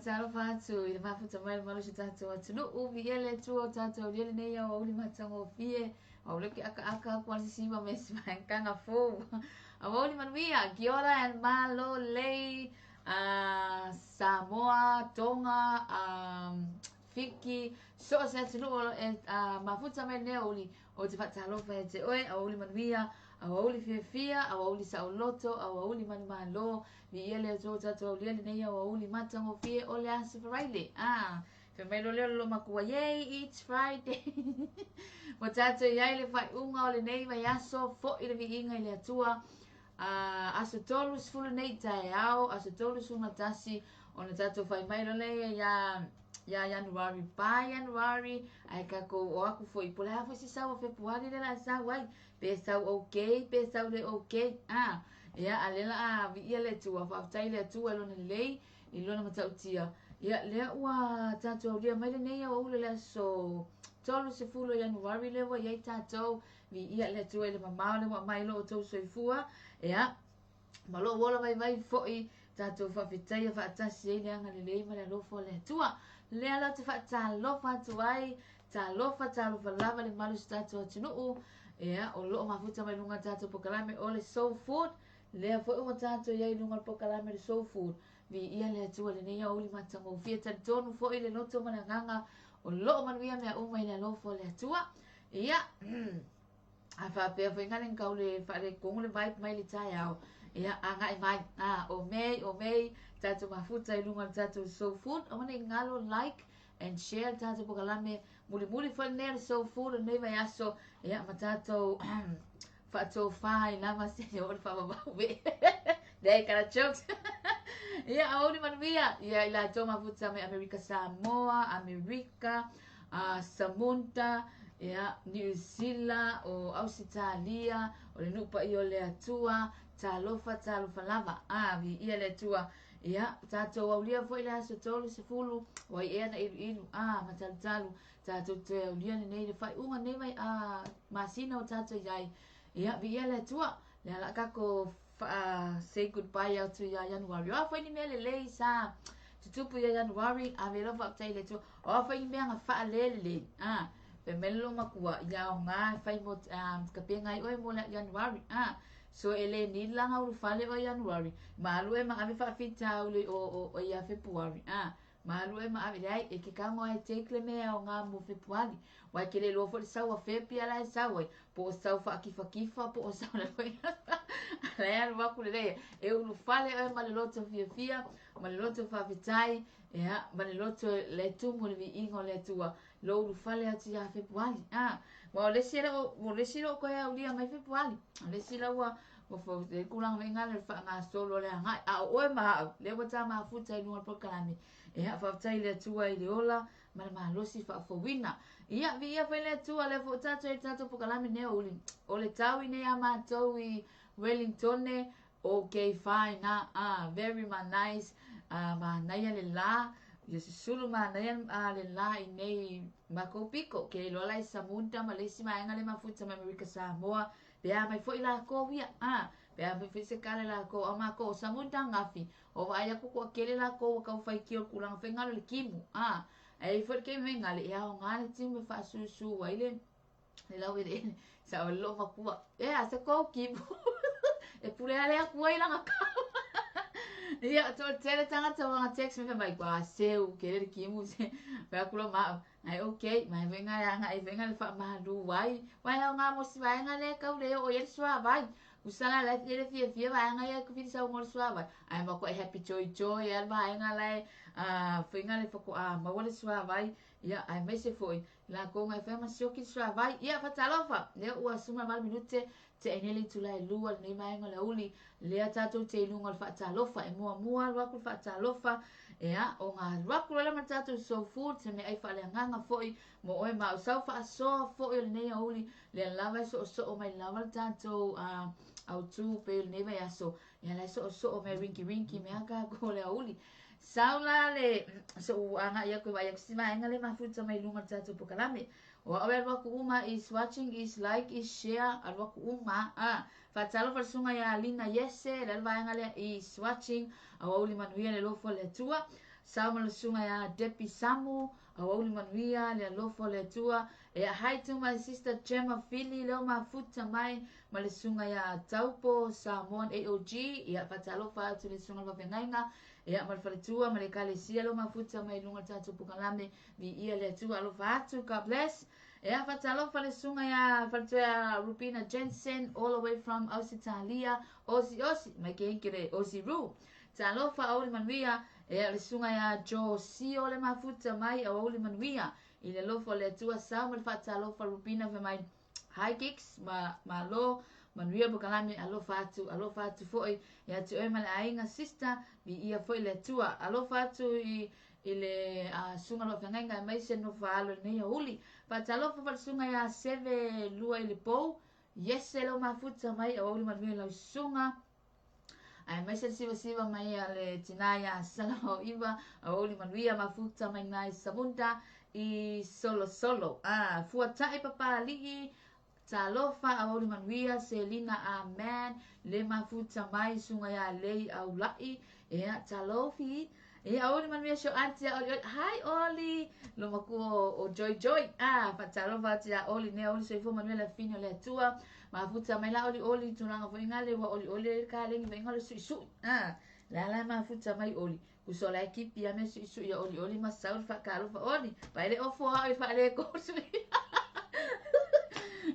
Faatalofa atu i le mafuta mai le malosi o tatou atunuu, viia le Atua o tatou aulia lenei aoauli matagofie, aua ke akaaka aku ala sisiva me se vaengaga fou. Aoauli manuia, kia ora and malo lei, Samoa, Tonga, Fiki, so o se atunuu o lo e mafuta mai lenei aoauli, ou te faatalofa ia te oe, aoauli manuia, aoauli fiafia, aoauli saoloto, aoauli manumalo, Viia le Atua ua tatou aulia lenei aoauli matagofie o le aso Faraile. Ah, fai mai loa lea o le loomatua, yay, it's Friday. Ua tatou i ai le faaiuga o lenei vaiaso, foi le viiga i le Atua. Aso 30 nei taeao, aso 31, ona tatou fai mai loa lea ia Ianuari, bye Ianuari, ae tatou o atu foi, po o le a foi se sau o Fepuari lea o le a sau ai, pe sau okay, pe sau le okay. Ah, ia, a lea o le a viia le Atua, faafetai i le Atua i lona lelei, i lona matautia. Ia, lea ua tatou aulia mai lenei aoauli o le aso 30 o Ianuari lea ua i ai tatou, viia le Atua i le mamao lea ua aumai lo outou soifua. Ia, ma lou ola vaivai foi, tatou faafetaia faatasi ai le agalelei ma le alofa o le Atua. Lea la ou te faatalofa atu ai, talofa, talofa lava le malu o si tatou atunuu. Ia, o loo mafuta mai luga o tatou polokalame o le Soul Food. Lea foi ua tatou i ai i luga o le polokalame o le Soul Food. Viia le Atua i lenei aoauli matagofie, talitonu foi le loto ma le agaga o loo manuia mea uma i le alofa o le Atua. Ia, a faapea foi ngale kau le faaletonu le vibe mai le taeao, ia agai mai, o Mei, o Mei, tatou mafuta i luga o le tatou Soul Food, aua ne i galo like and share le tatou polokalame mulimuli foi lenei o le Soul Food o lenei vaiaso, ia ma tatou faatofa ai lava se o le faavavau e. Leai, kana jokes. Ia, aoauli manuia, ia i latou mafuta mai Amerika Samoa, Amerika, Samunta, ia, Niu Sila, o Ausetalia, o le nuu paia o le Atua, talofa, talofa lava. Viia le Atua. Ia, tatou aulia foi le aso 30, o ai ea na iluilu, ma talutalu, tatou toe aulia lenei le faaiuga lenei vai, masina o tatou i ai. Ia, viia le Atua. Lea o le a tatou say goodbye atu ia Ianuari. O a foi ni mea lelei sa tutupu ia Ianuari, ave lau faafetai i le Atua. O a foi ni mea na faalelelei, fai mai le loomatua, ia aoga e fai mo tapena ai oe mo le Ianuari. So e le nila na ulufale oe Ianuari, ma alu oe ma ave faafitauli o ia Fepuari. Ma alu oe ma ave, leai, e ke tago lava e take le mea e aoga mo Fepuari. Aua e te le iloa foi le sau a Fepi a la e sau ai, po o sau faakifakifa po o sau le foi. A la e alu atu lelei, e ulufale oe ma le loto fiafia, ma le loto faafetai, ia, ma le loto le tumu i le viiga o le Atua, lou ulufale atu ia Fepuari. Aua o le isi e le o, o le isi e le o toe aulia mai Fepuari. O le isi la ua, ua fau, le tulaga foi lena o le faagasolo o le agai. A o oe ma au, lea ua ta mafuta i luga o le polokalame. Ia, faafetai i le Atua i le ola ma le malosi faafouina. Ia, viia foi le Atua, lea foi ua tatou i ai i le tatou polokalame nei aoauli. O le tau i nei a matou i Wellingtone, Ok fine ah very ma nice manaia le la ia susulu manaia le la i nei makou piko ke iloa la i Samuta ma le isi vaega le mafuta mai Amerika Samoa pe a mai foi lakou ia pe a mai foi se kale lakou a makou o Samuta gafi o vaai aku toatele lakou ua tau faitio i le tulaga foi galo le timu ae i ai foi le taimi foi gale e aoga le timu e faasusu ai le le laueleele sa o le loomatua e a se kou kimu e pule ale aku ai lana kau ia toatele tagata ua na text mai fai mai ua seu kele le kimu se fai atu loa ma au ai okay mai foi nga agai foi nga le faamalu ai uae aoga mo si vaega lea e tau le oo i ai le suavai usa la la e le fiafia vaega ia e fili saunoa le suavai ae matuai happy joy joy lava le vaega la e foi nga le faatoa maua le suavai ia aemaise foi Lakou ngai fai ma sioki le suavai. Ia, fatalofa! Lea ua 18 minute tea ai nei le itula e lua lenei vaega o le aoauli. Lea tatou te i luga o le faatalofa. E muamua alu atu le faatalofa. Ia, ona alu atu loa lea ma le tatou soul food, se meaai faaleagaga foi mo oe ma au. Sau faasoa foi o lenei aoauli. Lea lava e soosoo mai lava le tatou autu pei o lenei vaiaso. Ia la e soosoo mai rinki rinki mea tatou o le aoauli. Sau la le soʻu agai aku e vaai aku si vaega lea mafuta mai luga o le tatou polokalame. O au e alu aku uma is watching is like is share alu aku uma a. Faatalofa le susuga ia Lina Iese le vaega lea is watching aoauli manuia le alofa o le Atua. Sao ma le susuga ia Debbie Samu, aoauli manuia le alofa o le Atua. Ia, hi to my sister Gemma Fili, leo mafuta mai ma le susuga ia Taupo Samoan AOG. Ia, faatalofa atu le susuga le faafeagaiga, ia, ma le faletua ma le ekalesia leo mafuta mai i luga o le tatou pukalame. Viia le Atua, alofa atu, God bless. Ia, faatalofa le susuga ia faletua ia Rubina Jensen, all the way from Ausitalia, Osi Osi, mai ke le Osi Ru. Talofa, aoauli manuia. Ia, le susuga ia Joe Sio le mafuta mai, aoauli manuia i le alofa o le Atua. Sao ma le faatalofa Rubina fai mai, hi Gigs, ma malo, manuia pukalame, alofa atu, alofa atu foi, ia te oe ma le aiga sister, viia foi le Atua. Alofa atu i le susuga lo faafeagaiga aemaise nofo alo i lenei aoauli. Faatalofa fa le susuga ia Seve Lua i le pou, Iese leo mafuta mai, aoauli manuia lau susuga. Aemaise le sivasiva mai a le tina ia Salamauiva, aoauli manuia mafuta mai nai Samunda i Solosolo. Ah, fuata'i papali'i, talofa, aoauli manuia, Selina Amen, le mafuta mai, susuga ia Lei Aula'i, ia, talofi. Ia, aoauli manuia so auntie ia Oli Oli. Hi Oli, lo makua o Joy Joy. Ah, faatalofa atu ia Oli nei aoauli soifua manuia le afine o le Atua. Mafuta mai la Oli Oli tulaga foi ngale ua Oli Oli le kalegi foi ngale sui sui. Ah, la la mafuta mai Oli. Uso la kipi a me sui sui ia Oli Oli ma sau faakalofa Oli. Pa ele ofo au i faale ko sui.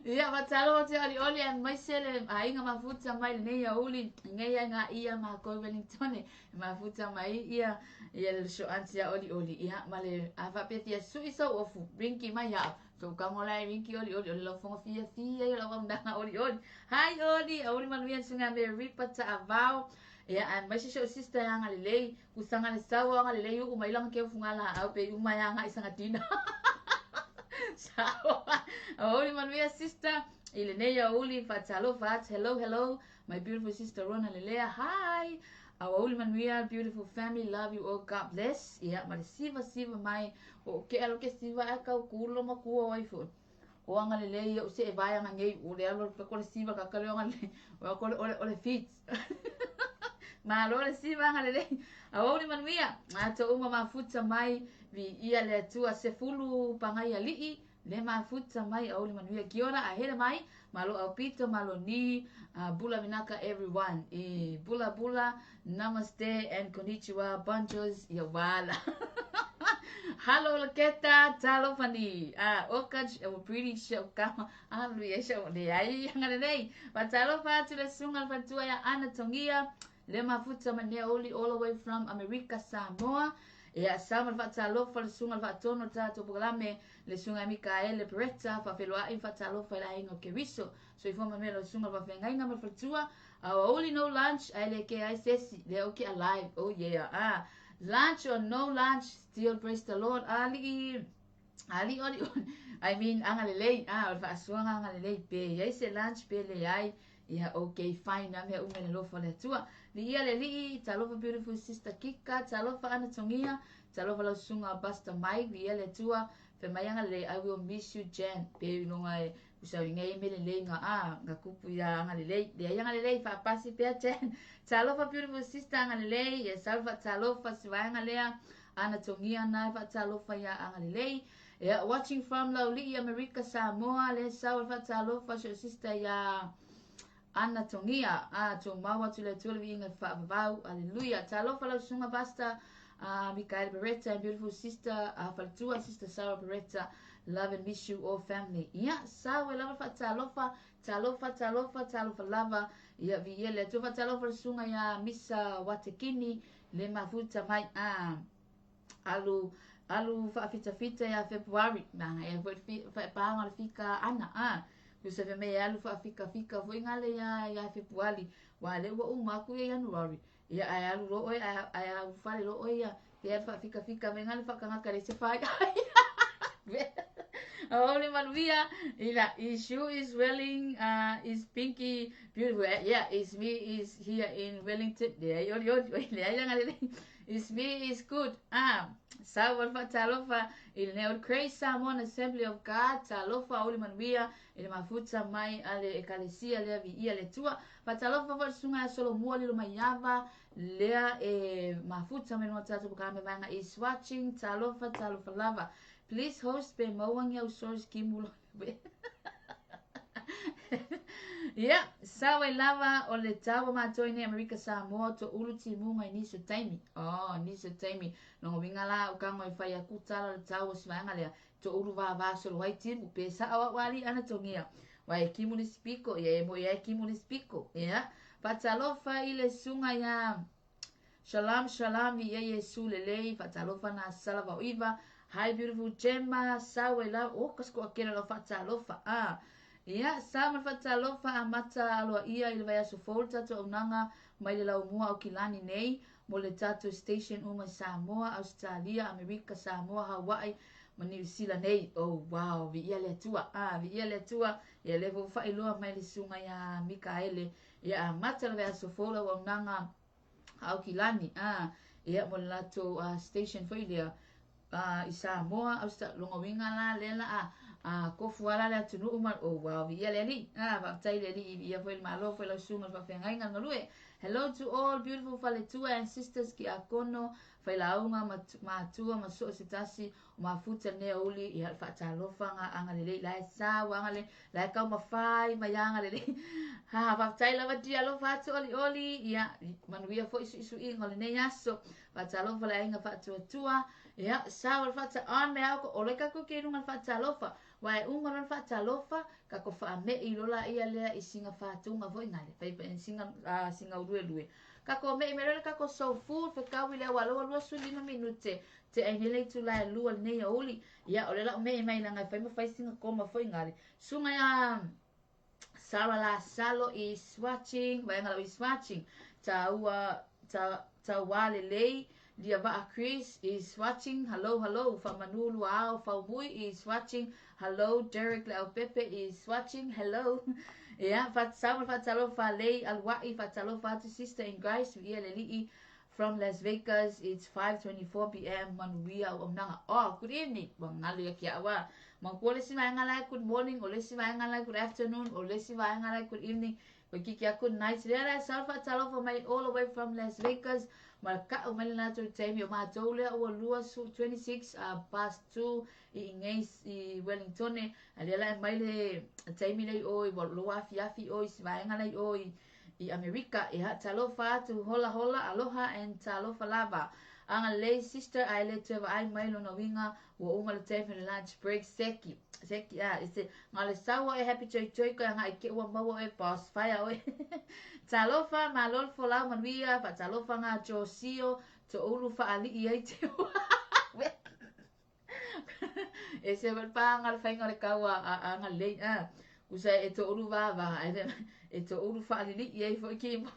Ia, faatalofa atu ia Oli Oli aemaise le aiga mafuta mai lenei aoauli nei ai ngā ia mākou Wellington mafuta mai ia ia le so auntie ia Oli Oli. Ia, ma le a faapea sui sau ofu rinki mai ia. So kango lai rinki Oli Oli ole lau fonga fia fia ia lau wamdanga Oli Oli. Hi Oli, aoauli manuia susuga me Ripa Ta'avao. Ia, aemaise so sister ia agalelei, kusanga le sau agalelei uu mai langa ke funga la au pe uma ia nga isanga tina. Sao. Aoauli manuia sister. I lenei aoauli faatalofa atu. Hello, hello. My beautiful sister Rona Lelea. Hi. Aoauli manuia, beautiful family. Love you all. God bless. Ia, ma le siva siva mai. O ke alo ke siva a kau kulo ma kuo ai fu. O anga lelei o se e vai anga ngei o le alo ka ko le siva ka ka le anga le o ko le ole ole fit. Malo le siva anga lelei. Aoauli manuia. Ato uma mafuta mai viia le Atua sefulu pangai ali'i le mafuta mai aoauli manuia kiora a hele mai malo aupito malo ni bula vinaka everyone e bula bula namaste and konnichiwa bonjours ia wala. Hello laketa talofani ah oka o pretty show kama alu ia show le ai anga lelei. Fatalofa atu le susuga le faletua ia Ana Tongia le mafuta mai aoauli all the way from America Samoa. Ia, sa ma le faatalofa le susuga le faatonu o le tatou pukalame le susuga Mikaele Beretta faafeiloai faatalofa i le aiga o Keriso. Soifua manuia lau susuga le faafeagaiga ma le faletua. Aoauli no lunch ae le ke ai sesi le okay alive. Oh yeah. Ah, lunch or no lunch, still praise the Lord. Ali ali oli I mean agalelei. Ah, o le faasuaga agalelei pe iai se lunch pe leai. Ia, okay, fine na mea uma le alofa o le Atua. Viia le Alii, talofa beautiful sister Kika, talofa Ana Tongia, talofa lau susuga Buster Mike, viia le Atua. Fai mai agalelei, I will miss you Jan. Pe iloga e usau ingai me lelei nga a, nga kupu ia agalelei. Leai agalelei, faapasi pea Jan. Talofa beautiful sister agalelei, ia sau faatalofa si vaega lea. Ana Tongia na faatalofa ia agalelei. Ia, watching from Laulii, America, Samoa, le sau faatalofa si sister ia Ana Tongia, a tumau atu le Atua le viiga faavavau, aleluia. Talofa lau susuga Pastor Mikael Beretta and beautiful sister Faletua, sister Sarah Beretta, love and miss you all family. Ia, sau e lava faatalofa, talofa, talofa, talofa lava. Ia, viia le Atua faatalofa le susuga ia Misa Watekini, le mafuta mai, alu, alu faafitafita ia February, nanga ia foi faepaga le fika ana, Usa fe me alu faafika-fika foi ngale ia ia Fepuali. Wa le ua uma aku ia January. Ia ai alu lo oi ai ai au fale lo oi ia te alu faafika-fika me ngale faakagaka le se fai. Holy manuia. Ila issue is welling is pinky beautiful. Yeah, is me is here in Wellington. Le ai oli oli le ai ngale le. It's me is good. Ah, sau le faatalofa i lenei o Grace Samoan Assembly of God. Talofa auli manuia i le mafuta mai a le ekalesia lea viia le Atua. Faatalofa foi le susuga ia Solomua Lilo Maiava lea e mafuta mai luga o tatou polokalame vaega is watching. Talofa, talofa lava. Please host pe maua ni au source kimu lo Ia, sao ai lava o le tau o mātou nei Amerika Samoa to ulu timuga i nisi o taimi. Oh, nisi o taimi. Longa winga la o kango e whai aku tala le tau o sivaenga lea. To ulu vā solo ai timu. Pe sa awa wali ana tongia. Wa e kimu ni spiko. Ia e mo ia e kimu ni spiko. Ia. Fatalofa i le sunga ia. Shalom, shalom, ia Yesu lelei. Fatalofa na sala vauiva. Hi beautiful Gemma. Sao e la. Oh, kasko akela lo fatalofa. Ah. Ia, sa ma le faatalofa amata aloaia i le vaiaso fou le tatou auaunaga mai le laumua Aukilani nei mo le tatou station uma i Samoa, Ausetalia, Amerika, Samoa, Hawaii ma Niu Sila nei. Oh, wow, viia le Atua. Ah, viia le Atua. Ia lea foi ua faailoa mai le susuga ia Mikaele. Ia amata le vaiaso fou le auaunaga Aukilani, ah, ia mo le latou station foi lea i Samoa, lona uiga la lea la a kofu ala le atunuu ma oh wow, viia le Alii. Ah, faafetai le Alii, viia foi le Malo foi lau susuga le faafeagaiga le galue. Hello to all beautiful faletua and sisters ki akono, failauga ma matua ma so o se tasi o mafuta lenei aoauli ia le faatalofa ga agalelei la e sa ua agalelei la e taumafai mai agalelei. Ha, faafetai lava dia alofa atu olioli ia manuia foi suisuiga o lenei aso. Faatalofa le aiga faatuatua ia sa o le faata on me au o le kako ke lunga le faatalofa wa e uma le faatalofa kako faamei lola ia lea i singa fatuga foi ngale fai pa singa singa ulue lue kako mei me le kako soul food fekawi le ua loa 25 minute te ai nei le itula e lua lenei aoauli. Ia, o le lau mea mai langa e fai ma fai singa koma foi ngale. Sunga ia Sarah la salo is watching, vaenga lau is watching. Taua, ta, taua lelei, lia vaa Chris is watching. Hello, hello, whamanulu ao faumui is watching. Hello, Derek le au Pepe is watching. Hello. Ia, fatsau fatalofa lei alwai fatalofa atu sister in Christ, ia le lii from Las Vegas. It's 5:24 p.m. Manuia o nanga. Oh, good evening. Wa ngalu ya kia wa. Mangkua le si vaenga lai good morning, o le si vaenga lai good afternoon, o le si vaenga lai good evening. Ko kiki a good night. Lea la sau fatalofa mai all the way from Las Vegas. Ma ka'u mai le latou taimi o matou lea ua lua su 26 past 2 i ingei i Wellingtone. A lea la e mai le taimi lei o i loa afiafi o i si vaenga lei o i Amerika. Ia talofa atu hola hola aloha and talofa lava. Anga lei sister ai le toe vaai mai lona uiga ua uma le taimi o le lunch break seki. Seki a ese ngale saua e happy joy joy ko nga ike ua maua e boss fire oe. Talofa malo le folau manuia faatalofa nga Josio to ulu faalii ai te e se wal pa nga le whainga le kaua a nga lei a. Usa e to ulu vava e to ulu faalili i ai foi ki mo.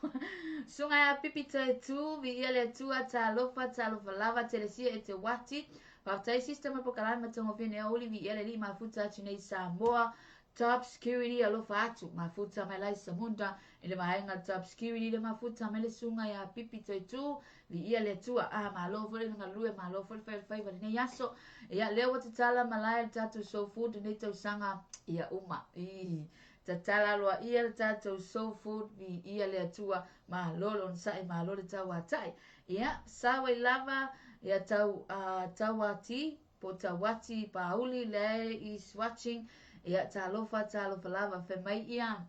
Sunga ya pipi te tu vi ia le tua talofa talofa lava telesia e te wati. Faafetai sister ma pokalame matongo fine aoauli vi ia le alii mafuta atu nei Samoa. Top security alofa atu mafuta mai lai Samunda i le vaega top security le mafuta mai le suga ia Pipi Toitu vi ia le Atua a malo foi le galue malo foi le faifaiva lenei aso ia lea ua tatala malae le tatou soul food lenei tausaga ia uma i tatala loa ia le tatou soul food vi ia le Atua malo le onosai malo le tauatai ia sawai lava ia tau tauati po tauati pauli le is watching ia talofa talofa lava fai mai ia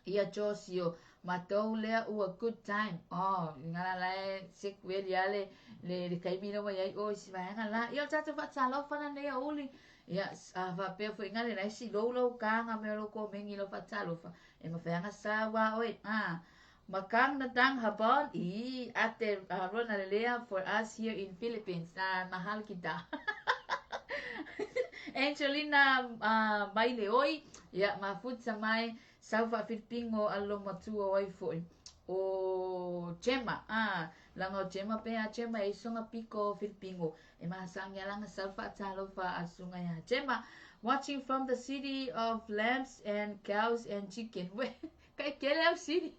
ia Josio matou lea ua good time oh ngala la e se kueli ale le kaimi na mai ai o si vaega la ia o tatou faatalofa na nei aoauli ia a faapea foi ngale la si lou lau kanga me lo ko mengi lo faatalofa e mafeanga sa wa oi a Makang natang hapon i ate Rona Lelea for us here in Philippines. Mahal kita. Angelina mai le oi ia mafuta mai sau faafilipino alo matua o ai foi o Gemma langa o Gemma pe a Gemma e songa piko Filipino e mahasangi alanga sau faatalofa a suga ia Gemma watching from the city of lambs and cows and chicken. We kai kele au city.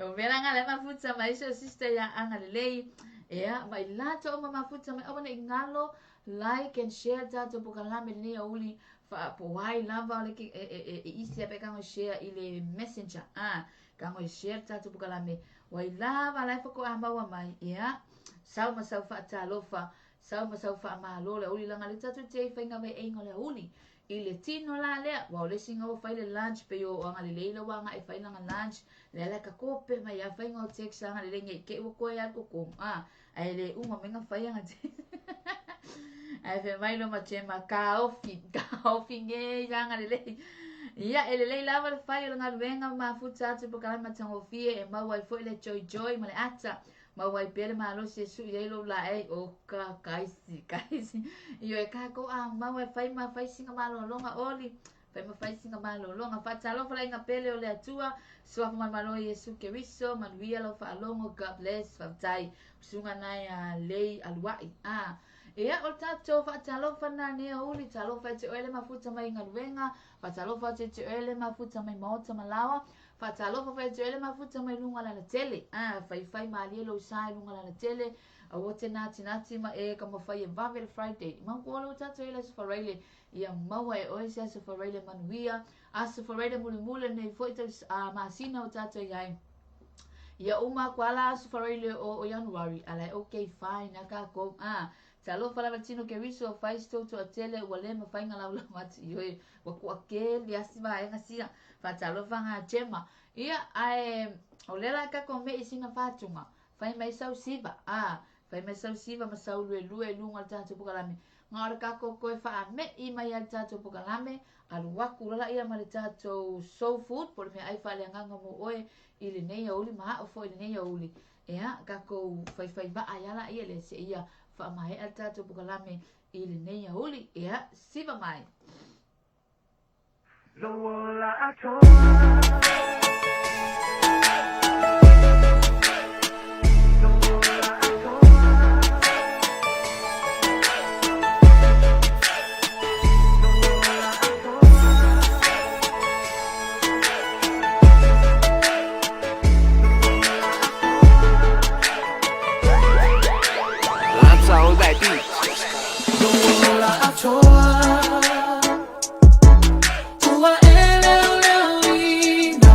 O mea la ngā le mafuta mai so sister ia anga lelei. Ia, ma i latou uma mafuta mai aua ne i galo like and share tatou pokalame lenei aoauli faapoai lava o le e, e, e, e isi ape kago share i le messenger a kago share tatou pokalame wai lava lai faatoa maua mai ia sau ma sau faatalofa sau ma sau faamalo le aoauli laga le tatou te faiga vaeaiga o le aoauli i le tino la lea ua o le isi ua fai le lunch pe o anga lelei la ua agai fai lana lunch lea la ka kope mai a faiga o text anga lelei nei ke ua koe a koko a ae le uma mai na fai anga te ae fe mai lo ma chema kaofi kaofi nge anga lelei ia e lelei lava le fai o le galuega mafuta atu pokalame matagofie e maua ai foi le joy joy ma le ata maua ai pea le malosi e sui ai lou laei o ka kaisi kaisi ioe kākou a maua e fai ma fai sina malologa oli fai ma fai sina malologa faatalofa laiga pele o le Atua suafa malomalo o Iesu Keriso manuia lau faalogo God bless faafetai susuga nae a lei aluai a Ia, o le tatou faatalofa na nei aoauli, talofa e te oe le mafuta mai galuega, faatalofa atu e te oe le mafuta mai maota ma laoa, faatalofa foi e te oe le mafuta mai luga o le alatele. A, faifai malie lou sa i luga o le alatele, aua te natinati ma e taumafai e vave le Friday. Mautu ua tatou i le aso Faraile, ia maua e oe se aso Faraile manuia, aso Faraile mulimuli lenei foi tau, masina o tatou i ai. Ia uma aku ala aso Faraile o Ianuari, ala e okay fine a kākou. A, talofa lava tino Keriso, fai se tou toatele ua le mafai na laulau atu i oe, ua toatele asi vaega sia, faatalofa ngā Gemma. Ia, ae, o lea la kākou me i sina fātuga, fai mai sau siva, a, fai mai sau siva ma sau luelue i luga o le tatou pokalame. Nga o le kākou toe faame'i mai ai le tatou pokalame, alu aku loa laia ma le tatou soul food, po o le meaai faaleagaga mo oe i lenei aoauli ma a'u foi i lenei aoauli. Ea, kākou faifai vaa ai a laia lea seia faamaea le tatou pokalame i lenei aoauli. Ea, siva mai. Lou ola atoa. Lou ola atoa. Lou ola atoa. Lamps on that beat. Lou ola atoa. Ua eleeleoina.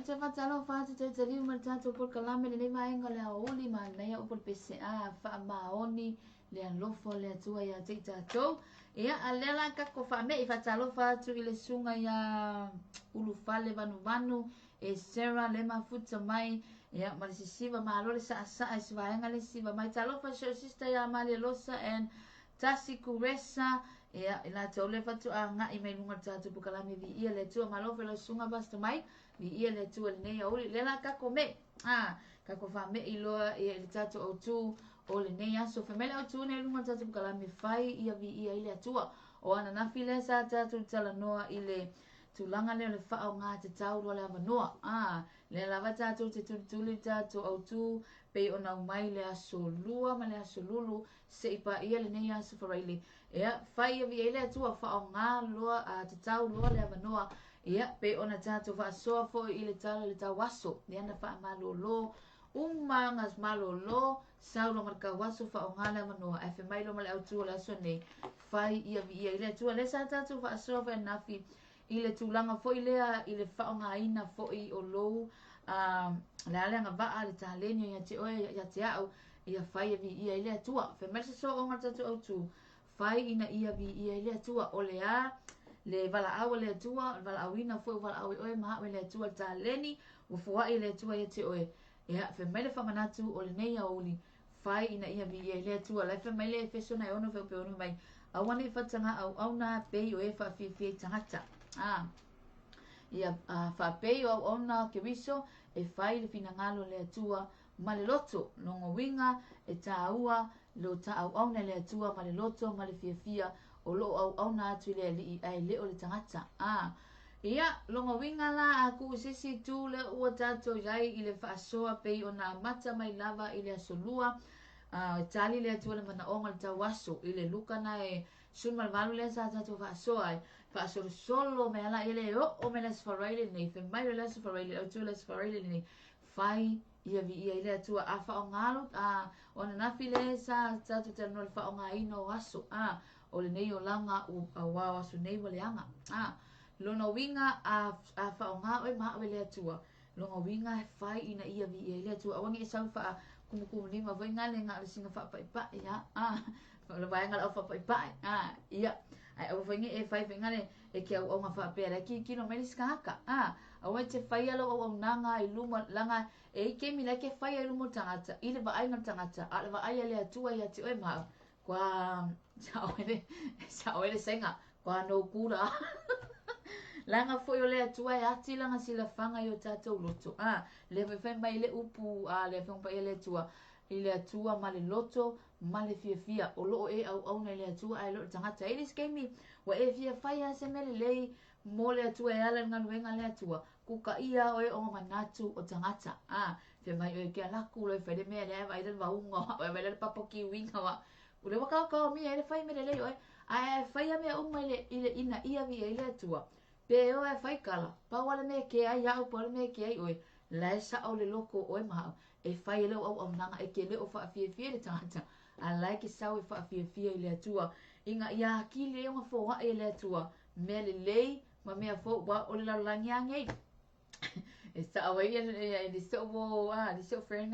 te faatalofa atu taitaliu ma le tatou polokalame lenei vaega o le aoauli manaia upu o le PCA faamaoni le alofa o le Atua ia te i tatou. Ia, a lea la kako faamei faatalofa atu i le susuga ia Ulufale Vanuvanu e Sarah le mafuta mai ia ma le sisiva malo le saasaa i se vaega le sisiva mai. Talofa i si ou sister ia Amalia Losa and Tasi Kuresa, ia, i latou le faatoa agai mai luga o le tatou polokalame viia le Atua. Malo foi lau susuga Pastor Mike, viia le Atua i lenei aoauli. Lea la kako me, a, kako faamei loa ia i le tatou autū o lenei aso. Fai mai le autū nei luga o le tatou polokalame, fai ia viia ai le Atua. O ananafi lea sa tatou talanoa i le tulaga lea o le faaaoga tatau loa le avanoa. A, lea lava tatou te tulituli le tatou autū pei ona aumai le aso Lua ma le aso Lulu Se i paia lenei aso Faraile. Ia, fai ia viia ai le Atua, faaaoga loa, a tatau loa le avanoa. Ia, pei ona tatou faasoa foi i le tala i le tauaso. Ia, na faamalolo uma aga malolo, sau loa ma le tauaso, faaaoga le avanoa. Ae fai mai loa ma le autu o le aso nei, fai ia viia ai le Atua. Lea sa tatou faasoa foi ananafi i le tulaga foi lea i le faaaogaina foi o lou a le a le agavaa le taleni ia te oe ia te au ia fai e viia ai le Atua. Fai mai le sosooga o le tatou autū, fai ina ia viia ai le Atua. O le a le valaau a le Atua, o le valaauina foi o valaau e oe ma au e le Atua le taleni, ua foai e le Atua ia te oe. Ia, fai mai le faamanatu o lenei aoauli, fai ina ia viia ai le Atua. La e fai mai le Efeso na e ono fuaiupu e ono mai, aua ne i fataga auauna pei o e faafiafia i tagata. A, ia a, faapei o auauna o Keriso e fai le finagalo o le Atua ma le loto. Lona uiga e tāua lo ta auauna i le Atua ma le loto ma le fiafia o loo auauna atu i le Alii ae le o le tagata. A, ia, lona uiga la a kuu i se isi itu lea ua tatou iai i le faasoa pei ona amata mai lava i le aso Lua, a, e tali le Atua i le manaoga o le tauaso i le Luka na e 18 lea sa tatou faasoa ai, faasolosolo mai ala ia le oo mai le Aso Faraile lenei, fai mai loa le Aso Faraile, le autu o le Aso Faraile lenei, fai ia viia ai le Atua. A faaaoga lo, a, o ananafi lea sa tatou talanoa i le faaaogaina o aso, a, o lenei olaga auā o aso nei ua leaga. A, lona uiga, a, a faaaoga oe ma au e le Atua, lona uiga e fai ina ia viia ai le Atua. Aua ne i e sau faa kumukumulima foi ngale nga o le singa faapaipai, a, a, o le vaega o le au faapaipai, a, ia, ae aua foi ne i e fai foi ngale e ke auaunga faapea la e kilokilo mai le isi tagata, a, aua e te faia lau auaunaga i luma, laga e i kemi la e ke faia i luma o le tagata, i le vaaiga o le tagata, a o le vaai a le Atua ia te oe ma au, kua sao ai le, sao ai le saiga, kua nou kula. Laga foi o le Atua e ati lana silafaga i o tatou loto. A, lea foi fai mai le upu a le Afioga Paia le Atua, i le Atua ma le loto ma le fiafia, o loo e auauna i le Atua ae le o le tagata. E i le isi taimi, ua e fia fai lava se mea lelei mo le Atua e ala i le galuega a le Atua, kukaia oe ona manatu o tagata. A, fai mai oe ke alaku loa e fai le mea lea e vaai le vauga o au, e vaai le papa kiuiga o au. O lea ua kaokaomia ai le fai mea lelei oe, ae e faia mea uma i le, i le ina ia viia ai le Atua. Pe o e fai kala, pau lava le mea e ke ai au, pau le mea e ke ai oe, la e sao le loko o oe ma au, e fai ai lau auaunaga e ke le o faafiafia i le tagata, a la e ke sau e faafiafia i le Atua, ina ia akili ai ona foai e le Atua, mea lelei ma mea fou, ua o le lalolagi lava nei. E sao ai ia le so'u o a le so'u friend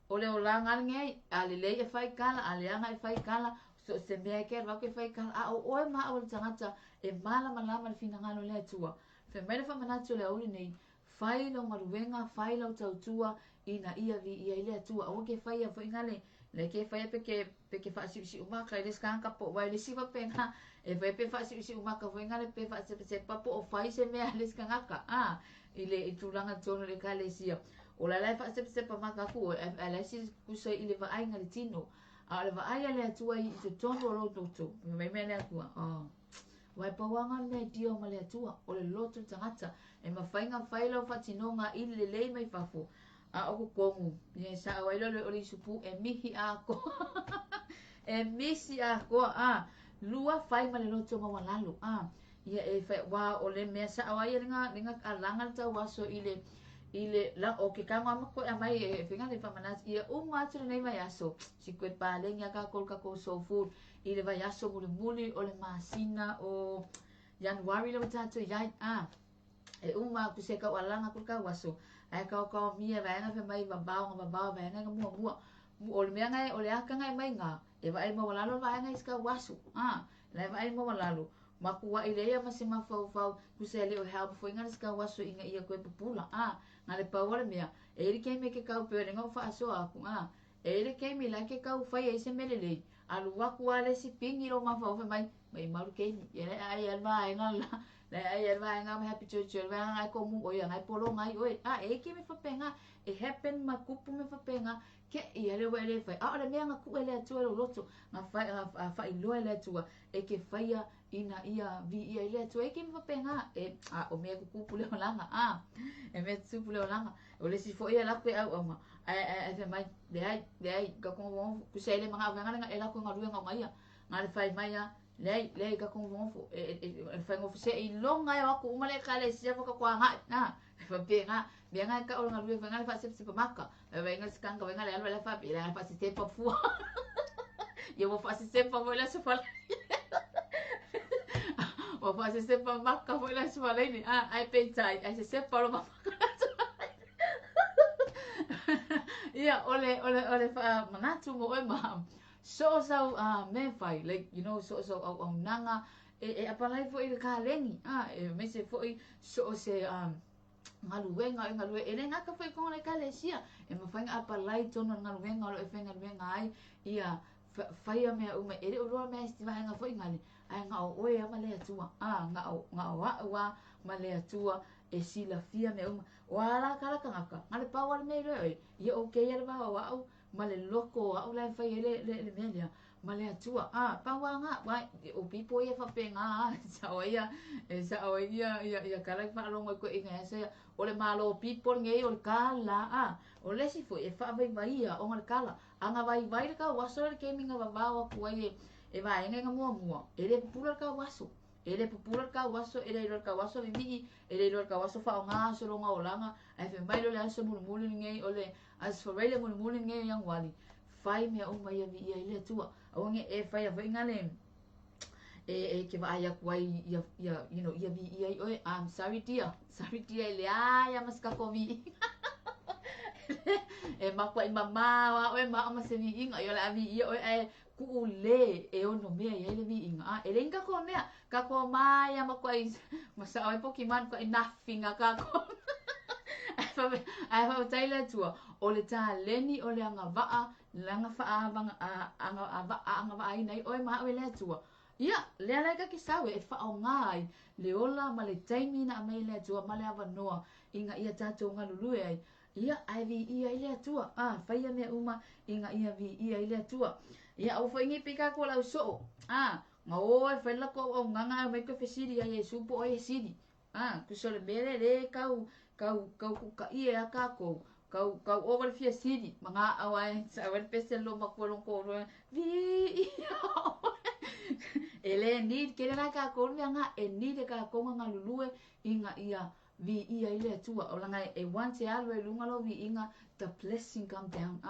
o le olaga lenei, a lelei e fai kala, a leaga e fai kala, so o se mea e ke alu atu e fai kala, a o oe ma au o le tagata e malamalama le finagalo o le Atua. Fai mai le faamanatu o le aoauli nei, fai lau galuega, fai lau tautua ina ia viia ai le Atua. Aua ke faia foi ngale, le ke faia pe ke pe ke faasiusiu maka i le isi tagata po o wai le isi faapena e fai pe faasiusiu maka foi ngale pe faasepasepa po o fai se mea a le isi tagata a i le i tulaga tonu i le ekalesia. O la la e faasepasepa maka atu oe ae la e kusa i le vaaiga i le tino. A o le vaai a le Atua i totonu o lou loto, fai mai mea le Atua, oh. Ua e pau lava le mea e dio ma le Atua, o le loto le tagata, e mafai ona fai lau faatinoga i le lelei mai fafo, a o totonu, ia e sao ai loa le o le isupu e mihi atoa. E misi atoa, a, lua fai ma le loto maualalo, a, ia e fai, ua o le mea sao ai le ga, le ga alaga le tauaso i le, i le, la, o ke tago ama koe amai e faiga le faamanatu, ia uma atu lenei vaiaso, si koe paleni a kākou le kākou soul food, i le vaiaso mulimuli o le masina o Ianuari lea ua tatou i ai, a. E uma aku se taualaga aku le tauaso ae kaokaomia vaega fai mai vavao na vavao vaega na muamua. O le mea na o le aka na e mai na e vaai maualalo le vaega i se tauaso. La e vaai maualalo matuai leai ma se mafaufau tusa e le o help foʻiga le se tauaso ina ia toe pupula. Na le pau o le mea e i le taimi e ke tau pe o le na ou faasoa atu e i le taimi la ke tau fai ai se mea lelei alu atu a le isi pigi lou mafaufau fai mai maimau le taimi ia le ai a le vaega la le ai a le vaega ma happy church le vaega ngai komu o ia ngai polo ngai oe e i ke me faapena e happen ma kupu me faapena ke ia le ua le fai a o le mea na ku ele atua lo loto na fai a failoa ele atua e ke faia ina ia vi ia ile atua e ke me faapena e a o mea kukupu le olaga e mea tupu le olaga o le si foʻi e laku e au au ai ai ai fai mai leai leai ka kongofongo kusa ele manga venga lenga e laku galuega o gaia ga le fai mai a leai leai ka kongofongofo e fai ngofo se i longa e aku uma le ekalesia fa ka koagaʻi faapena mea ga e ka o le galue faiga le faasepsepa maka vainga le sekanga vainga le alu le faapi le faasesepa fua ia ua faasesepa foi le aso fala ua faasesepa maka foi le aso falaini ae peitai ae sesepa lo mamaka ia o le faamanatu mo oe ma so o sau mea fai like you know so o sau auaunaga e apalai foʻi le kaleni e aemaise foʻi so o se galuega e galue e le gata foʻi totonu o le ekalesia e mafai ona apalai tonu o le galuega o lo o e faigaluega ai ia faia mea uma e le o loa mea isi vaega foʻi gale ae gao oe a ma le Atua gao gao a'u a ma le Atua e silafia mea uma o a la kala tagata na le pau a le mea iloa e oe ia o keia le va o a'u ma le loko o a'u la e fai ai le mea lea ma le Atua pau a ga wa o pipo ia faapena sao ai ia e sao ai ia ia ia kala i faalogo ai koeʻina e aso ia o le malo pipo lenei o le kala o le isi foʻi e faavaivaia ona le kala aga vaivai le tauaso le taimi na vavao atu ai e vaega ina muamua e le pupula le tauaso e le pupula le tauaso e le iloa le tauaso vivii e le iloa le tauaso faaaoga aso loga olaga ae fai mai loa le aso mulimuli lenei o le aso Faraile mulimuli lenei o Ianuali fai mea uma ia viia ai le Atua aua ne i e faia foi na le e ke vaai aku ai ia ia you know ia viia ai oe. I'm sorry dear, sorry dear, e leai a ma se tatou viiga e makuaʻi mamao a oe ma ma se viiga ia o le a viia oe ae kuʻu lē e ono mea i ai le viiga e leai ni tatou mea tatou mai a makuaʻi ma sao ai pokimane makuaʻi nothing a tatou ae faafetai le Atua o le taleni o le agavaa le agavaaina ai oe ma a'u e le Atua ia lea la e take sau e faaaoga ai le ola ma le taimi na aumai e le Atua ma le avanoa ina ia tatou galulue ai ia ae viia ai le Atua faia mea uma ina ia viia ai le Atua ia aua foʻi nei pei tatou o le ausoo na o e fai le latou auaunaga ae omai toe fesili ia Iesu po o ai e sili tusa o le mea lea lea e tau tau tau kuʻutaʻie a tatou tau tau ova le fia sili ma gaʻau ae sao ai le pese le loomatua lona toalua viia e le need tele la tatou le mea na e need e tatou na galulue ina ia viia ai le Atua o laga e once e alu ai luga lou viiga the blessing come down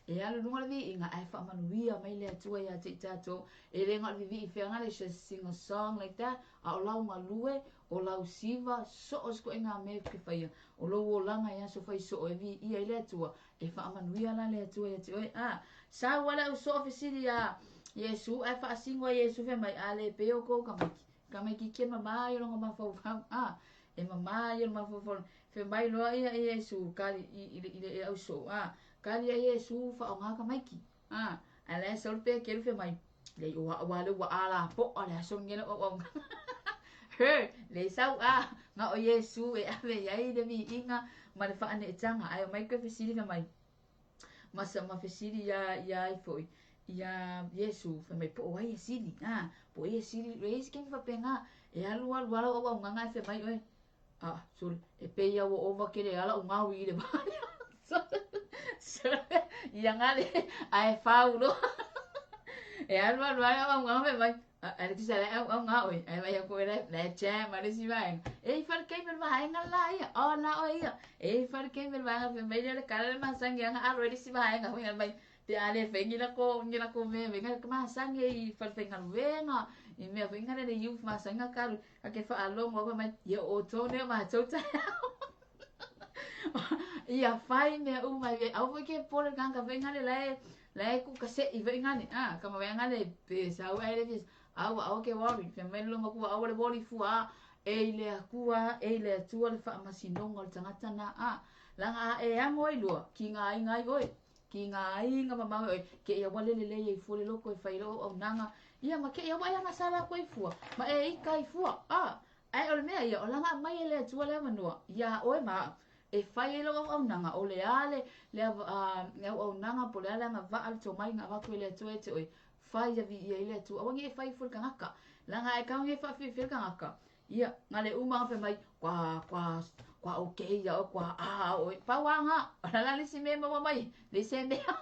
e alu luga le viiga ae faamanuia mai le Atua ia te i tatou e le na o le vivii feaga le just sing a song like that a o lau galue o lau siva so o se koʻiga mea e ke faia o lou olaga e aso fai soo e viia ai le Atua e faamanuia la le Atua ia te oe sau a le au soo fesili ia Iesu ae faasino ai Iesu fai mai a le pei o kou tamaiti tamaititi e mamā ia lona mafaufau e mamā ia le mafaufau fai mai loa ia Iesu kali i le au soo kali ia Iesu faaaoga tamaiti ae la e sau le Peteru fai mai lei o a'u a le ua alapoʻa le aso lenei lau auaunaga he le sau na o Iesu e ave ai le viiga ma le faaneetaga ae omai toe fesili fai mai ma sa ma fesili ia ia ai foʻi ia Iesu fai mai po o ai e sili po o ai e sili e i ai se taimi faapena e alu alu a lau auaunaga ae fai mai oe sole e pei a ua ova kele ala o gaui i le vā ia gale ae fau loa e alu alu a le auaunaga fai mai ae le tusa le auauga oe ae vaai atu oe la e jam a le isi vaega e i fa le taimi o le vaega la ia o la oe ia e i fa le taimi o le vaega fai mai lea o le kala le masani aga alo ai le isi vaega foi mai pe a le fai ni lako mea vaega masani ai i falefaigaluega I mea foi ngale le youth masanga kalu a ke faalogo atu mai ia o outou nei o matou taeao. Ia fai mea uma e aua foi ke pole kanga foi ngale lae lae ku kase'i foi ngale a kama vai ngale pe sau ai le aua aua ke worry fai mai le makua aua le worry fua e i le Atua e i le Atua le faamasinoga o le tagata na a laga a e amo ai lua ki ngā aiga ai oe ki ngā aiga mamao oe ke ia wale lelei ai fua le loko e fai lou auaunaga ia ma ke ia wa e agasala aku ai fua ma e ika ai fua a ae o le mea ia o laga aumai e le Atua le avanoa iā oe ma a'u e fai ai lou auaunaga o le a le le le auaunaga po o le a le agavaa le tomai na avatu e le Atua ia te oe fai ia viia ai le Atua aua ne i e fai fua i le tagata leaga a e tago nei e faafiafia le tagata ia na le uma fai mai kua kua kua okay ia oe kua a oe pau a na o le a le isi mea e maua mai leai se mea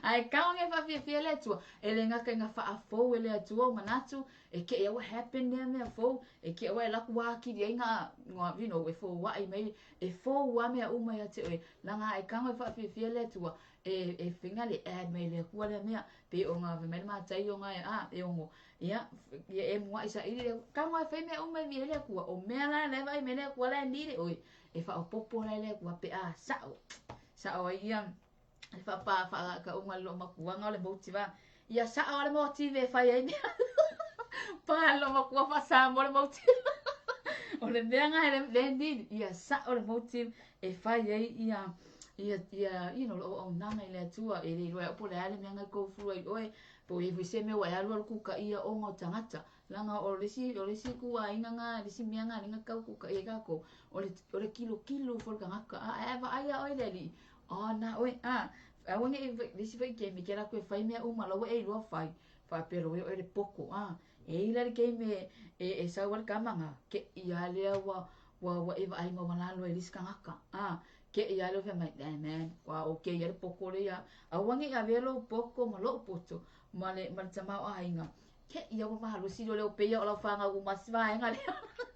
ae tago nei e faafiafia le Atua e le gata ina faafou e le Atua ou manatu e keʻi ai ua happen lea mea fou e keʻi ua e alu atu ua atili ai na you know e foai mai e fou a mea uma ia te oe leaga a e tago e faafiafia le Atua e e faiga le add mai le Atua lea mea pei ona fai mai le Mataio na e a e ono ia ia e muaʻi saili le tago e fai mea uma e viia ai le Atua o mea la la e vaai mai le Atua la e nile oe e faaopoopo la e le Atua pe a sao sao ai ia le faapā faakauga le loomakuaga o le motive a ia sao le motive e fai ai mea pa loomatua faasamoa le motive o le mea na le le nili ia sao le motive e fai ai ia ia ia you know lou auaunaga i le Atua e le iloa e au po o le a le mea na e go through ai oe po o i ai foi se mea ua e alualu kukaia ona o tagata leaga o le isi o le isi ituaiga na le isi mea na lea na tau kukaia ai tatou o le o le kilokilo foi o le tagata a ae vaai lava oe i le alii o na oe a aua ne i le isi foi taimi e te alu atu e fai mea uma la ua e iloa fai faapea loa e oe le poto a e i ai la le taimi e e e sau ai le tama na keʻi lava lea ua ua ua e vaai maualalo ai i le isi tagata a keʻi lava lea fai mai eh man ua okay ia le poto lea ia aua ne i avea lou poto ma loʻu poto ma le ma le tamaoaiga keʻi lava ua malosi loa lea ua pei lava o lau fanau uma si vaega lea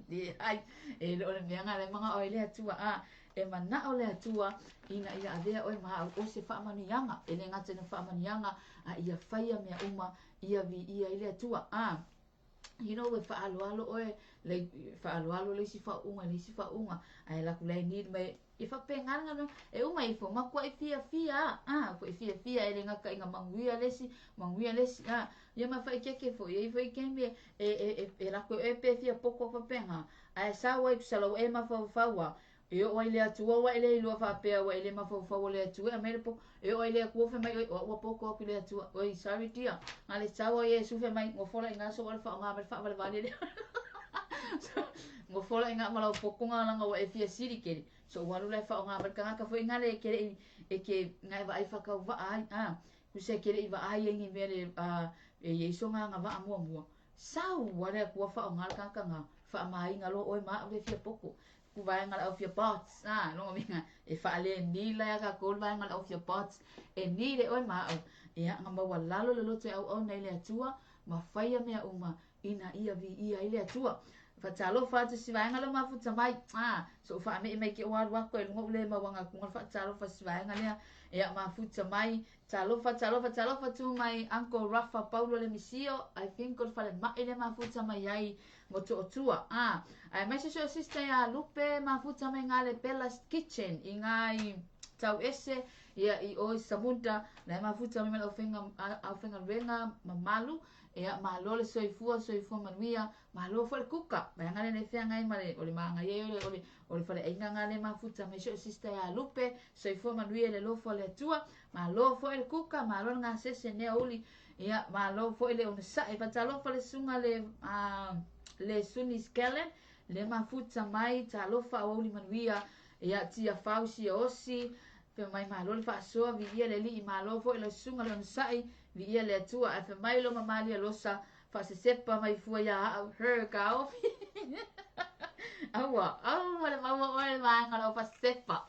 leai e le o le mea lena lea e manao ai le Atua a e manao le Atua ina ia avea oe ma au o se faamanuiaga e le gata ina faamanuiaga a ia faia mea uma ia viia ai le Atua a you know, e faaaloalo oe, like, faaaloalo le isi faauuga i le isi faauuga, ae alu atu la e need mai, e faapena le galuega, e uma ifo, matuai fiafia a, a, matuai fiafia e le gata ina manuia le isi, manuia le isi, a, ia ma faaeteete foi, e i ai foi taimi e, e, e, e alu atu e oe pe fia poto faapena, ae sau ai tusa la ua e mafaufau a, E oo ai le Atua ua e le iloa faapea ua e le mafaufau o le Atua e aumai le poto. E oo ai le Atua fai mai oe, o au ua poto atu i le Atua. Oi, sorry dear. Na le sau ai Iesu fai mai, nofo la i ina so ua le faaaoga mai le faavalevale lea. Nofo la i ina ma lau potoga leaga ua e fia sili tele. So ua alu la e faaaoga mai le tagata foi ina le ke le i e ke na e vaai faatauvaa ai. Ah, tusa e ke le i vaai ai ni mea le a e i ai so agavaa muamua. Sau a le Atua faaaoga le tagata na faamaina loa oe ma au le fia poto. Ku vaega le au fia bots a lona uiga e faalenila ia tatou le vaega le au fia bots e ni le oe ma au ia na maualalo le loto e auauna i le Atua ma faia mea uma ina ia viia ai le Atua. Faatalofa atu si vaega lea o mafuta mai a so o faame'i mai ke o alu atu ai luga o le mauaga atu le faatalofa si vaega lea ia mafuta mai talofa talofa talofa tu mai Uncle Rafa Paulo le misio I think o le falemai le mafuta mai ai Motootua, ā, aemaise si o sister ia Lupe mafuta mai ngā le Bella's Kitchen i ngā i tau ese ia i o i Samunda la e mafuta mai ma le aufaiga aufaigaluega mamalu ia malo le soifua soifua manuia malo foi le kuka vaega lea le feagai ma le o le manaia ia o le o le faleaiga ngā le mafuta mai si o sister ia Lupe soifua manuia le alofa o le Atua malo foi le kuka malo le gasese nea uli Ia, malo foi le onosai. Faatalofa le susuga le, uh, le Suni Skellen, le mafuta mai, talofa aoauli manuia, ia, tia fau sia osi, fai mai malo le faasoa, viia le alii, malo foi le susuga le onosai, viia le Atua, ae fai mai lo mamalia losa, faasesepa mai fua ia au, her kaofi. Aua, aua le maua oe le vaega o lau faasesepa.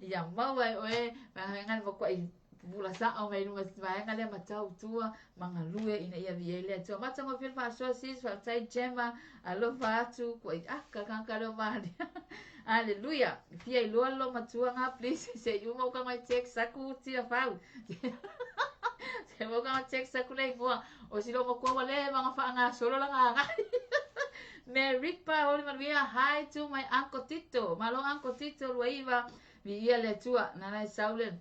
Ia maua e oe, vaega le makuai Pupula sao mai luma si vaega lea ma tautua ma galue ina ia viia ai le Atua. Matagofie le faasoa sis, faafetai Gemma, alofa atu, kua i aka kaka leo malia. Aleluia. Fia iloa lo matua ngā please se i uma uka mai text aku tia fau. Te mo ka text aku le igoa o si lou makua ua leva ona faagasolo lana agai. Meripa aoauli manuia hi to my uncle Tito. Malo uncle Tito 29 viia le Atua nana e sau le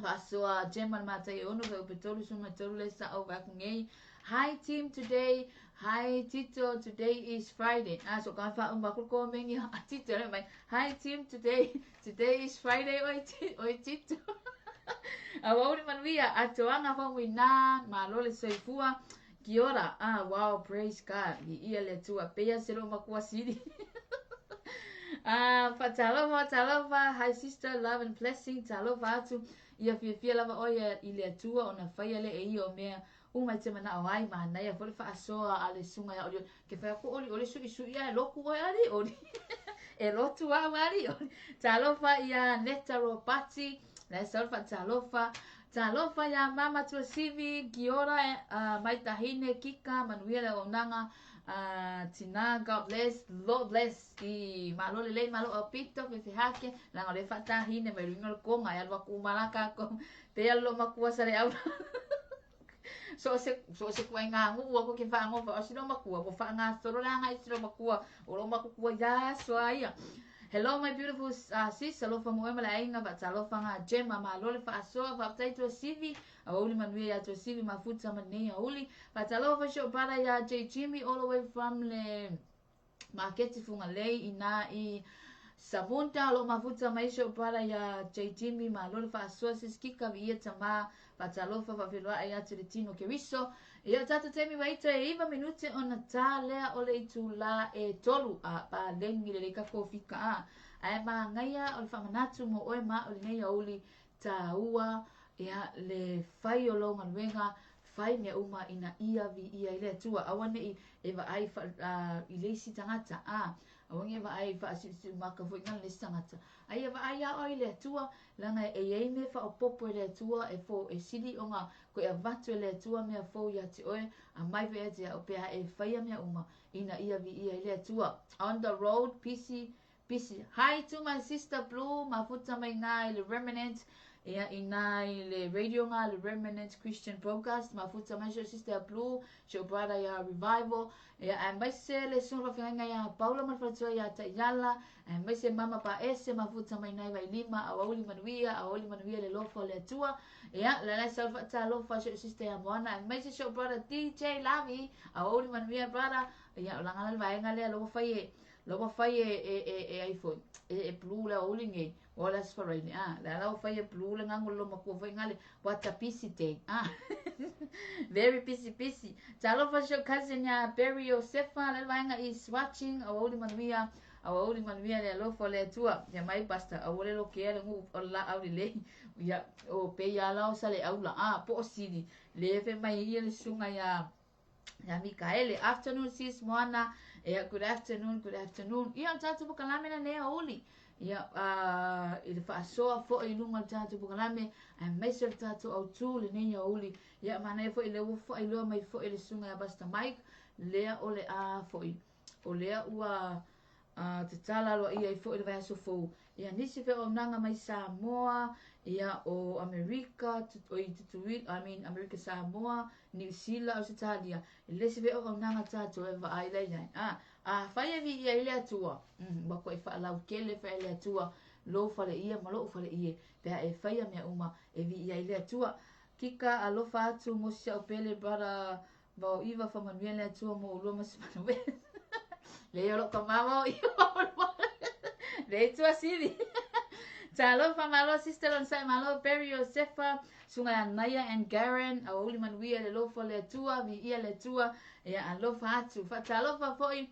faasoa Gemma le matai e ono fe upe tolu suma tolu le sa o aku nei. Hi team today. Hi Tito, today is Friday. Ah, so ka fa uma ku ko mengi Tito le mai. Hi team today. Today is Friday oi, oi Tito. Aoauli manuia atoaga faumuina malo le soifua. Kia ora. Ah, wow, praise God. Viia le Atua. Peia se lou makua sili. Ah, faatalofa, talofa. Hi sister, love and blessing. Talofa atu. Ia fiafia lava oe i le Atua ona faia lea e ia o mea uma e te manao ai. Manaia foi le faasoa a le susuga ia Olioli. Ke fai atu Olioli suisui ae lotu oe ali oli. E lotu au ali oli. Talofa ia Neta Ropati. La e sau le faatalofa. Talofa ia Mama Tuasivi, kia ora mai tahine, Kika, manuia le auaunaga, tina, God bless, Lord bless, i malo lelei, malo aupito, fefehake, leaga o lea e faatahine mai luga o le koga, e alu atu uma la tatou, pei lou matua sa le aula. So o se, so o se kuaiga nuu aku ke faagofa, o si lou matua, ua faagasolo le agai i si lou matua, o lou matutua ia aso a ia. Hello my beautiful sis, alofa mo oe ma le aiga, faatalofa ga Gemma, malo le faasoa, faafetai Tuasivi, aoauli manuia ia Tuasivi, mafuta ma lenei aoauli. Faatalofa si ou brother ia J Jimmy all the way from le maketi Fugalei ina i Samunta, o loo mafuta mai si ou brother ia J Jimmy, malo le faasoa sis Kika, viia tama, faatalofa, faafeiloai atu i le tino Keriso. Ia o tatou taimi ua ito e 9 minute ona ta lea o le itulā e tolu a paleni lelei ka kofika a. Ae magaia o le faamanatu mo oe ma o lenei aoauli tāua ia le fai o lou galuega fai mea uma ina ia viia i le Atua. Aua nei e vaai fa, i le isi tagata a. Aua nei e vaai faasiusiumaka foi na le isi tagata. A ia vaai lava oe i le Atua, leaga e i ai mea faaopoopo e le Atua e fou e sili ona koe avatu e le Atua mea fou ia te oe, a mai foi ia te au pe a e faia mea uma ina ia viia i le Atua. On the road, busy, busy. Hi to my sister Blue, mafuta mai ngā i le Remnant, ia i nā i le radio ngā le Remnant Christian Broadcast, mafuta mai si o sister Blue, si o brother ia Revival, ia aemaise le susuga faafeagaiga ia Paula ma le faletua ia Taiala, aemaise mama Paese mafuta mai nai Vailima, aoauli manuia, aoauli manuia le alofa o le Atua. Ia, le la sau faatalofa si o sister ia Moana, aemaise si o brother DJ Lavi, aoauli manuia brother. Ia, o langa le vaega lea lo fai e lo ua fai e e e e ai foi e e blue le aoauli nei o le Aso Faraile a le ala ua fai e blue le gago le matua foi ngale what a busy day a very busy busy. Talofa si o cousin ia Barry Josefa le vaega is watching aoauli manuia aoauli manuia le alofa o le Atua. Ia mai pastor aua le lokea le nuu o le laau lelei ia o pe ia la o sa le aula a po o sili le fe mai ia le susuga ia ia Mikaele. Afternoon sis Moana. Ia good afternoon, good afternoon. Ia o tatou polokalame na nei aoauli. Ia i le faasoa foi i luga o le tatou polokalame aemaise o le tatou autū lenei aoauli. Ia manaia foi lea ua faailoa mai foi e le susuga ia Pastor Mike lea o le a foi o lea ua tatala aloaia ai foi le vaiaso fou. Ia nisi feauaunaga mai Samoa, ia o Amerika, o i Tutuila, I mean Amerika Samoa, Niu Sila, Ausetalia, i le isi feauaunaga tatou e vaai la i ai. A, afai e viia ai le Atua, ua koe faalautele fai e le Atua lou faleie ma lou faleie, pe a e faia mea uma e viia ai le Atua. Kika alofa atu mo si au pele brother Vao iva whamanuia le Atua mo ulua ma se manuia. Le o lou tama vao iva ulua. Le Tuasivi. Talofa malo sister Lonsai malo Perry Josefa susuga ia Naya and Garen aoauli manuia le alofa o le Atua viia le Atua ia alofa atu faatalofa foi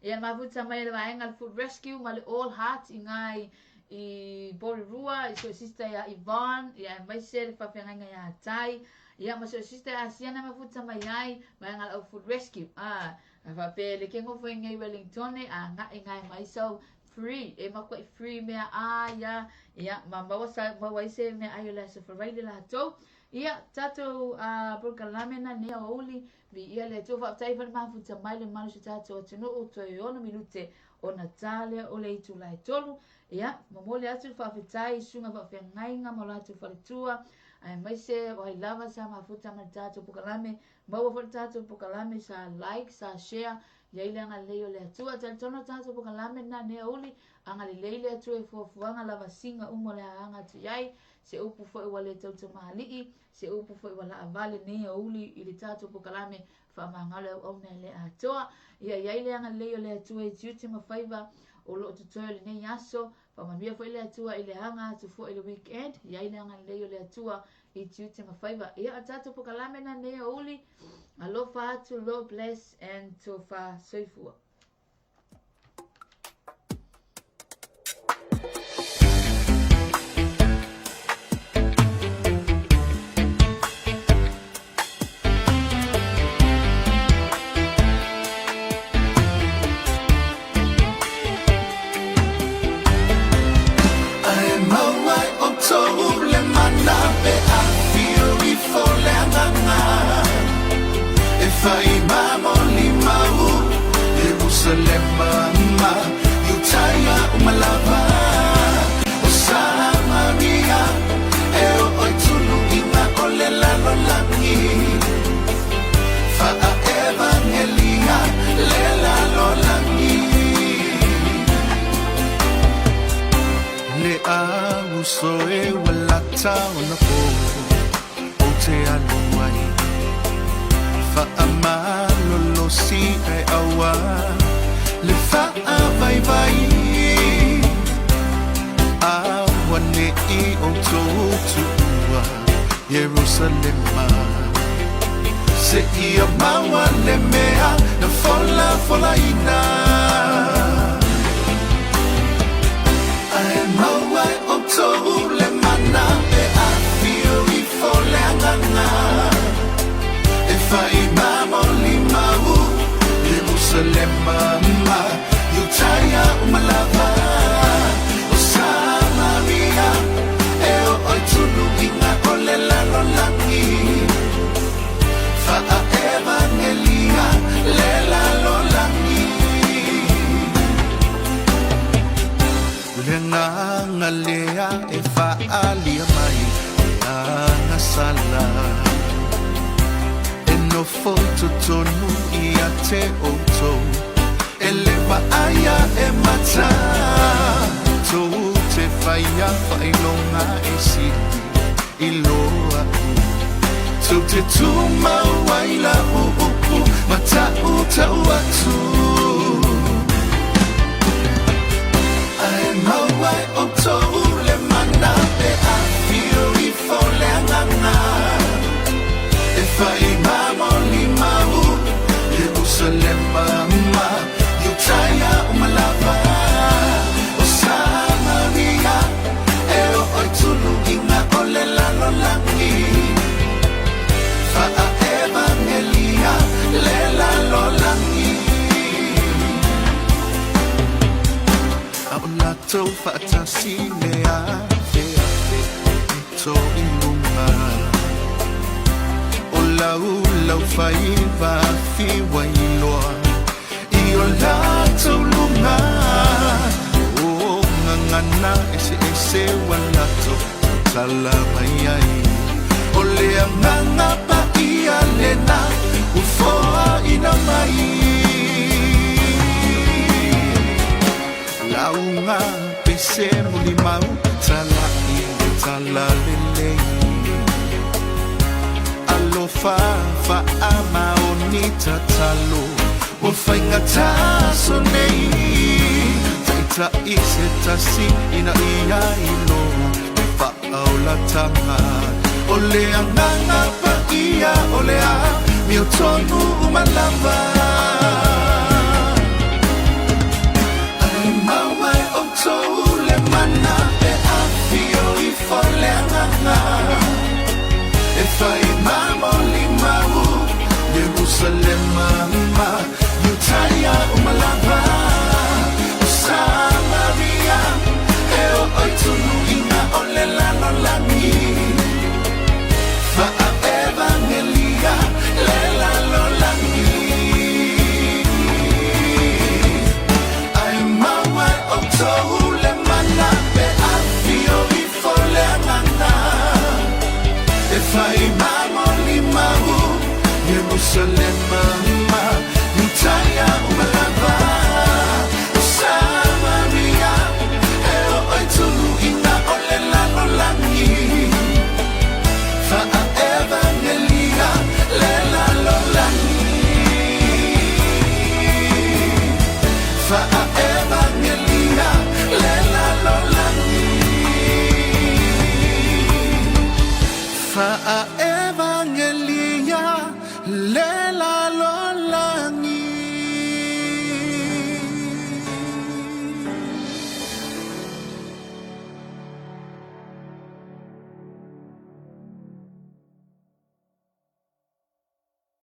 ia mafuta mai le vaega le Food Rescue ma le All Heart i ngā i Porirua i so sister ia Yvonne ia aemaise le faafeagaiga ia Tai Ia ma so sister Asia na mafuta mai ai mai nga lau Food Rescue. Ah, a faapea le ke ngofo i ngei Wellingtone a ngae ngae mai sau free e makuai free mea a ia ia ma maua sa maua ai se mea ai o le aso Faraile latou. Ia tatou polokalame na nei aoauli viia le Atua faafetai foi le mafuta mai le mamalu o si tatou atunuu toe 6 minute ona ta lea o le itula e tolu. Ia momoli atu le faafetai i susuga faafeagaiga ma o latou faletua. Aemaise o ai lava sa mafuta ma le tatou pokalame, maua foi le tatou pokalame sa like, sa share, i ai le agalelei o le Atua. Talitonu le tatou pokalame lena nei aoauli, agalelei le Atua i fuafuaga lavasiga uma o le a aga atu i ai, se upu foi ua le tautamalii, se upu foi ua laavale nei aoauli i le tatou pokalame, faamagalo e auauna e le atoa. Ia i ai le agalelei o le Atua i tiute ma faiva o lo o totoe o lenei aso. Faamanuia foi le Atua i le aga atu foi i le weekend, i ai le agalelei o le Atua i tiute ma faiva. Ia, o tatou pokalame na nei aoauli, alofa atu, Lord bless and tofa soifua. Ae maua e outou le mana pe afio ifo le agaga e fai ma molimau Ierusalema ma Iutaia uma lava o Samaria e oo i tuluiga o le lalolagi faa-evangelia le lalolagi. Le auso e ua lata ona po ou te alu ai faamalolosi ae aua le faavaivai auaneʻi outou tuua Ierusalema seia maua le mea na folafolaina ae maua e outou le mana pe afio ifo le agaga e fai ma molimau Ierusalema ma Iutaia uma lava o Samaria e oo i tuluiga o le lalolagi faa-evangelia le lalolagi. Le agaga lea e faaalia mai e agasala e nofo i totonu ia te outou e le vaaia e mata tou te faia faailoga e sili i lo a'u tou te tumau ai la'u upu ma taʻutau atu ae maua e outou le mana pe afio ifo le agaga e fai ma molimau Ierusalema ma Iutaia uma lava o Samaria e oo i tuluiga o le lalolagi faa-evangelia le lalolagi a o latou faatasi le afeafe pito i luga o laulau faiva fiwailoa i o latou luga o gagana eseese ua latou tautala mai ai o le agaga paia lena ua foaina mai lauga pese molimau tala'i le talalelei alofa faamaoni tatalo ua faigata aso nei taʻitaʻi se tasi ina ia iloa le faaolataga o le agaga paia o le amiotonu uma lava ae maua e outou le mana pe afio ifo le agaga e fai ma molimau Ierusalema ma Iutaia uma lava o Samaria e oo i tuluiga o le lalolagi faa-evangelia le lalolagi ae maua e outou le mana pe afio ifo le agaga Ierusalema ma Iutaia uma lava, O Samaria e oo i tuluʻiga o le lalolagi, Faaevagelia le lalolagi, Faaevagelia le lalolagi.